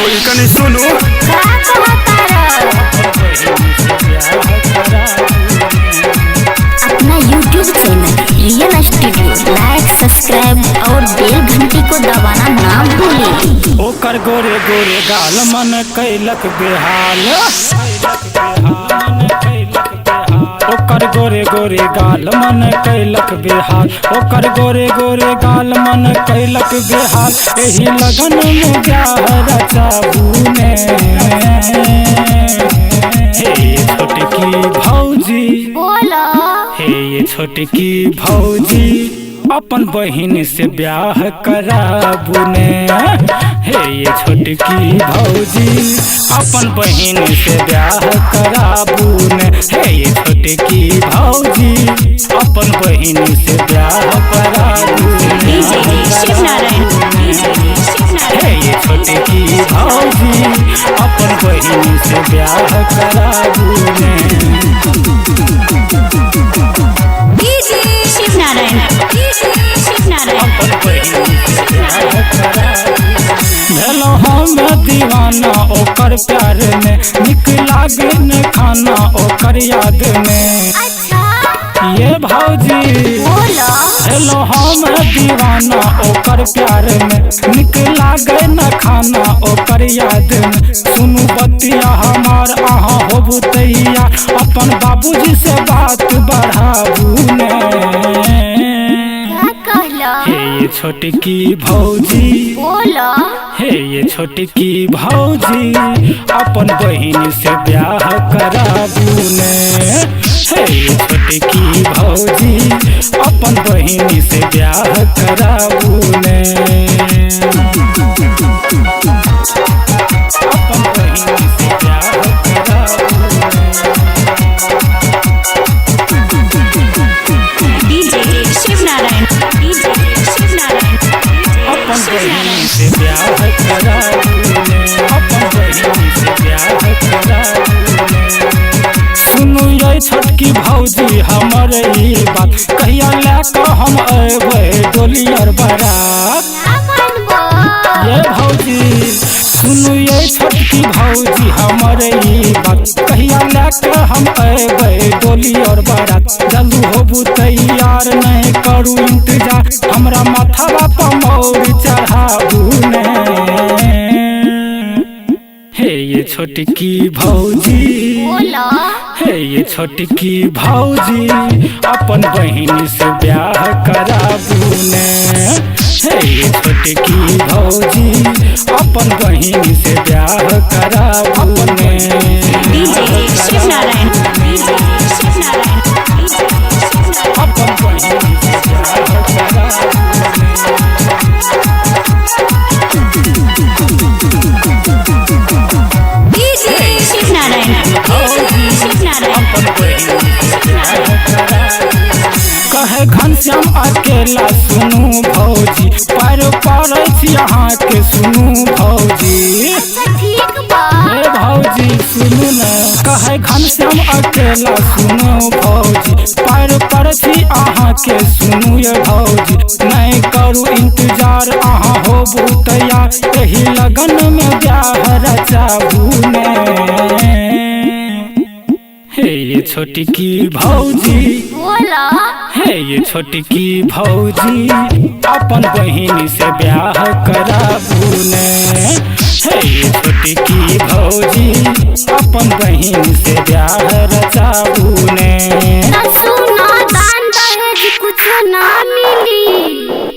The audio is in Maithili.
भौजी कनी सुनू। का कहतारा? अपना YouTube channel real studio like subscribe और बेल घंटी को दबाना ना भूलें। ओकर गोरे गोरे गाल मन कैलक बेहाल, ओकर गोरे गोरे गाल मन कैलक बेहाल, ओकर गोरे गोरे गाल मन कैलक बेहाल। एही लगन में ब्याह रचाबू ने। हे छोटकी भौजी, बोलो। हे ये छोटकी भौजी, अपन बहिन से ब्याह कराबू ने। हे ये छोटकी भौजी, अपन बहिन से ब्याह कराबू ने। हे ये छोटकी भौजी, अपन बहिन से ब्याह कराबू ने। शिव नारायण, शिव नारायण। हे ये छोटकी भौजी, अपन बहिन से ब्याह कराबू ने। शिव नारायण, शिव नारायण। अपन बहिन से ब्याह कराबू। भेलौं हम दीवाना ओकर प्यार में, निक लागे न खाना ओकर याद में। अच्छा। ये भौजी, बोलो। भेलौं हम दीवाना ओकर प्यार में, निक लागे न खाना ओकर याद में। सुनू बतिया हमार, अहाँ होबू तैयार, अपन बाबूजी से बात बढ़ाबू ने। का कहला? हे ये छोटकी भौजी, बोलो। हे ये छोटकी भौजी, अपन बहिन से ब्याह कराबू ने। हे ये छोटकी भौजी, अपन बहिन से ब्याह कराबू ने। अपन बहिन से ब्याह कराबू ने। DJ Shiv Narayan, DJ Shiv Narayan. अपन बहिन से ब्याह कराबू ने। अपन बहिन से ब्याह कराबू ने। सुनू ये छोटकी भौजी हमर ई बात, कहिया लए कऽ हम अयबै डोलियर बारात। ना मानबो। ये भौजी, सुनू ये छोटकी भौजी हमर ई बात, कहिया लए कऽ हम अयबै डोलियर बारात। जल्दी होबू तैयार, नहीं करू इंतजार, हमरा माथावा पर मौर चढ़ाबू ने। हे ये छोटकी भौजी, बोलो। हे ये छोटकी भौजी, अपन बहिन से ब्याह कराबू ने। हे ये छोटकी भौजी, अपन बहिन से ब्याह कराबू ने। DJ Shiv Narayan, DJ Shiv Narayan. अपन बहिन से ब्याह कराबू ने। शिव नारायण, शिव नारायण। अपन बहिन से ब्याह कराबू। कहे घनश्याम अकेला सुनू भौजी, पैर पड़ै छी अहाँके सुनू भौजी। अच्छा ठीक बा। हे भौजी सुनू ने, कहे घनश्याम अकेला सुनू भौजी, पैर पड़ै छी अहाँके सुनू ये भौजी। नहीं करू इंतजार, अहाँ होबू तैयार, एही लगन में ब्याह रचाबू ने। हे ये छोटकी भौजी, बोलो। हे ये छोटकी भौजी, अपन बहिन से ब्याह कराबू ने। हे ये छोटकी भौजी, अपन बहिन से ब्याह रचाबू ने। ना सुना, दान दहेज कुछ ना मिली।